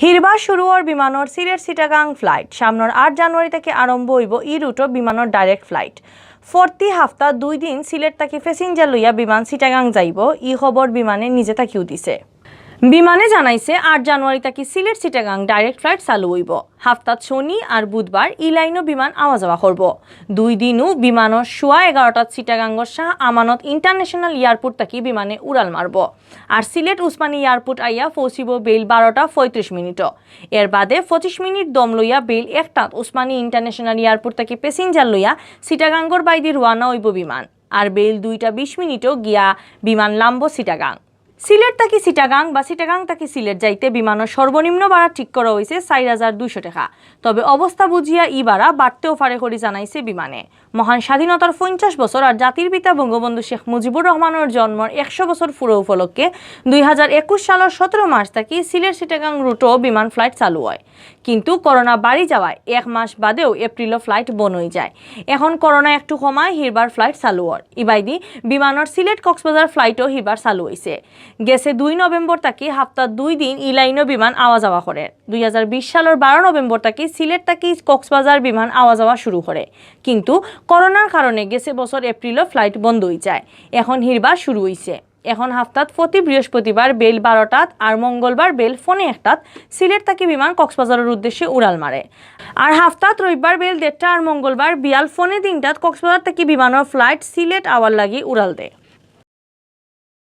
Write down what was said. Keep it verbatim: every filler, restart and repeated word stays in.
হিরবার শুরু অর বিমানর সিলেট চিটাগাং ফ্লাইট। সামনর আট জানুয়ারি থাকি আরম্ভ অইবো ই রুটো বিমানর ডাইরেক্ট ফ্লাইট। ফর্তি হাপ্তা দুই দিন সিলেট থাকি প্যাসেঞ্জার লইয়া বিমান চিটাগাং যাইবো, ই খবর বিমানে নিজে থাকিউ দিছে। বিমানে জানাইছে, আট জানুয়ারি থাকি সিলেট চিটাগাং ডাইরেক্ট ফ্লাইট চালু অইবো। হাপ্তাত শনি আর বুধবার ই লাইনো বিমান আওয়া যাওয়া করবো। দুই দিনউ বিমানর সোয়া এগারোটাত চিটাগাংগর শাহ আমানত ইন্টারন্যাশনাল এয়ারপোর্ট থাকি বিমানে উড়াল মারবো। আর সিলেট উসমানী এয়ারপোর্ট আইয়া পৌঁছিবো বেইল বারোটা পঁয়ত্রিশ মিনিটো। এর বাদে পঁচিশ মিনিট দম লইয়া বেইল একটাত উসমানী ইন্টারন্যাশনাল এয়ারপোর্ট থাকি প্যাসেঞ্জার লইয়া চিটাগাংগর বাইদি রওয়ানা অইবো বিমান। আর বেইল দুইটা বিশ মিনিটো গিয়া বিমান লামবো চিটাগাং। সিলেট থাকি চিটাগাং বা চিটাগাং থাকি সিলেট যাইতে বিমানর সর্বনিম্ন ভাড়া ঠিক করা অইছে চাইর হাজার দুইশো টেকা। তবে অবস্থা বুঝিয়া ই ভাড়া বাড়তেও পারে করি জানাইছে বিমানে। মহান স্বাধীনতার পঞ্চাশ বছর আর জাতির পিতা বঙ্গবন্ধু শেখ মুজিবুর রহমানর জন্মর একশো বছর পুরো উপলক্ষে দুই হাজার একুশ সালর সতেরো মার্চ থাকি সিলেট চিটাগাং রুটো বিমান ফ্লাইট চালু অয়। কিন্তু করোনা বাড়ি যাওয়ায় এক মাস বাদেউ এপ্রিলো ফ্লাইট বন্ধ অইযায়। এখন করোনা একটু কমায় হিরবার ফ্লাইট চালু অর। ইবাইদি বিমানর সিলেট কক্সবাজার ফ্লাইটও হিরবার চালু অইছে। গেছে দুই নভেম্বর থাকি হাপ্তাত দুই দিন ই লাইনো বিমান আওয়া যাওয়া করের। দুই হাজার বিশ সালর বারো নভেম্বর থাকি সিলেট থাকি কক্সবাজার বিমান আওয়া যাওয়া শুরু করে। কিন্তু করোনার কারণে গেছে বছর এপ্রিলো ফ্লাইট বন্ধ অইযায়। এখন হিরবার শুরু অইছে। এখন হাপ্তাত ফতি বৃহস্পতিবার বেইল বারোটাত আর মঙ্গলবার বেইল ফনে একটাত সিলেট থাকি বিমান কক্সবাজারর উদ্দেশ্যে উড়াল মারে। আর হাপ্তাত রবিবার বেইল দেড়টা আর মঙ্গলবার বিয়াল ফনে তিনটাত কক্সবাজার থাকি বিমানর ফ্লাইট সিলেট আওয়ার লাগি উড়াল দেয়।